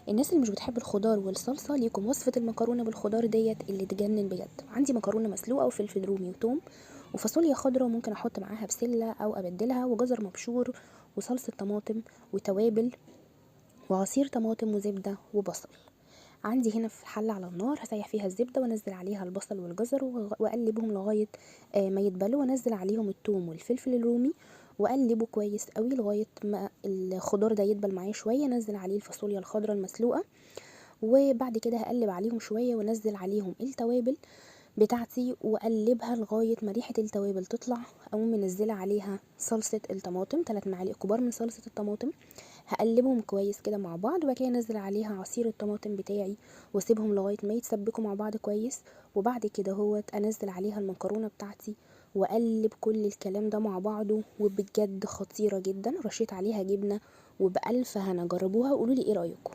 الناس اللي مش بتحب الخضار والصلصه، ليكم وصفه المكرونه بالخضار ديت اللي تجنن بجد. عندي مكرونه مسلوقة وفلفل رومي وتوم وفاصوليا خضراء، ممكن احط معاها بسلة او ابدلها، وجزر مبشور وصلصه طماطم وتوابل وعصير طماطم وزبده وبصل. عندي هنا في حله على النار هسيح فيها الزبدة وانزل عليها البصل والجزر واقلبهم لغاية ما يدبلوا، وانزل عليهم الثوم والفلفل الرومي واقلبه كويس قوي لغاية ما الخضار ده يدبل معايا شوية. انزل عليه الفاصوليا الخضراء المسلوقه، وبعد كده هقلب عليهم شوية وانزل عليهم التوابل بتاعتي واقلبها لغاية ما ريحه التوابل تطلع. اقوم منزله عليها صلصه الطماطم، 3 معالق كبار من صلصه الطماطم، هقلبهم كويس كده مع بعض، وبعد كده انزل عليها عصير الطماطم بتاعي واسيبهم لغاية ما يتسبكوا مع بعض كويس. وبعد كده اهوت انزل عليها المكرونه بتاعتي واقلب كل الكلام ده مع بعضه، وبجد خطيرة جدا. رشيت عليها جبنه وبألف هنا. جربوها وقولوا لي ايه رايكم.